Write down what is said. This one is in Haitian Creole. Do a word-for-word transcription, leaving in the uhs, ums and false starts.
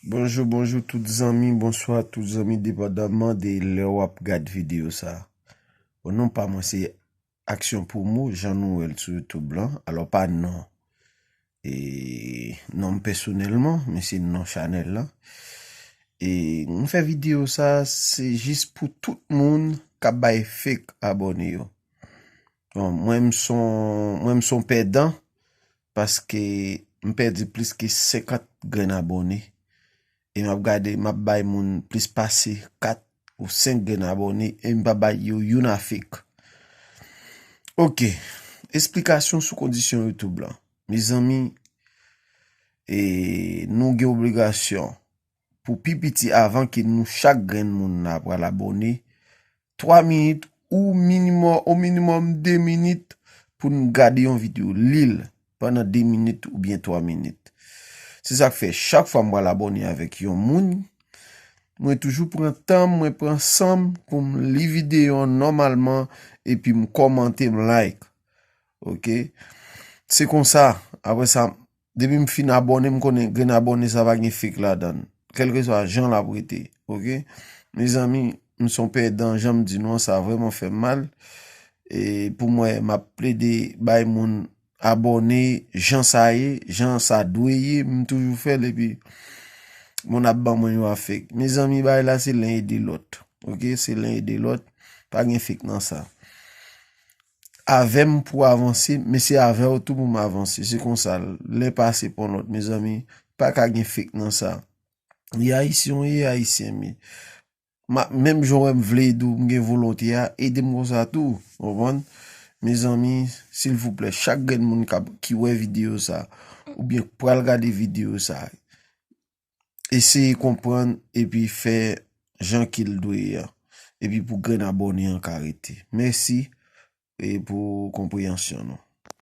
Bonjou, bonjou tout zanmi, bonswa tout zanmi, depandaman de lè w ap gad videyo sa. Bon, non pa mwen se Aksyon Promo, jan nou wè l sou YouTube lan. Alò pa non e non m pèsonèlman, men se non chanèl lan. E m fè videyo sa, se jis pou tout moun k ap bay fake abòne yo. Bon, mwen m son mwen m son pèdan paske m pèdi plis ke senkant grenn abòne. E m ap gade, m ap bay moun plis pase kat ou senk grenn abòne e m pa bay yo youn a fake. Ok, esplikasyon sou kondisyon YouTube lan. Mezanmi, e nou gen obligasyon pou pi piti avan ke nou chak grenn moun la pral abòne, twa minit ou minimòm, o minimòm de minit pou n gade yon videyo, li l pandan de minit oubyen twa minit. Se sa k fè chak fwa m pral abòne avèk yon moun, mwen toujou pran tan m, mwen pran san m pou m li videyo an nòmalman, epi m kòmante, m like. Ok? Se konsa, apre sa, depi m fin abòne, m konnen grenn abòne sa pa gen fake ladan l. Kèlkeswa jan l ap rete, ok? Mezanmi, m son pèdan, jan m di nou an, sa vrèman fè m mal. E pou mwen, m ap plede bay moun abòne jan sa ye, jan sa dwe ye, m toujou fè l, epi moun ap ban mwen yo a fake. Mezanmi, bagay la se len ede lòt, ok? Se len ede lòt, pa gen fake nan sa. Avè m pou avanse, men se avè w tou pou m avanse. Se konsa l, len pase pon lòt, mezanmi, pa ka gen fake nan sa. Li ayisyen w ye, ayisyen m ye. Ma, menm jan w wè m vle ede w, m gen volonte a, ede m konsa tou, w konprann? Mezanmi, silvouplè, chak grenn moun k ap, ki wè videyo sa, oubyen k pral gade videyo sa, eseye konprann epi fè jan ke l dwe ye a. Epi pou grenn abòne an ka rete. Mèsi e pou konpreyansyon nou.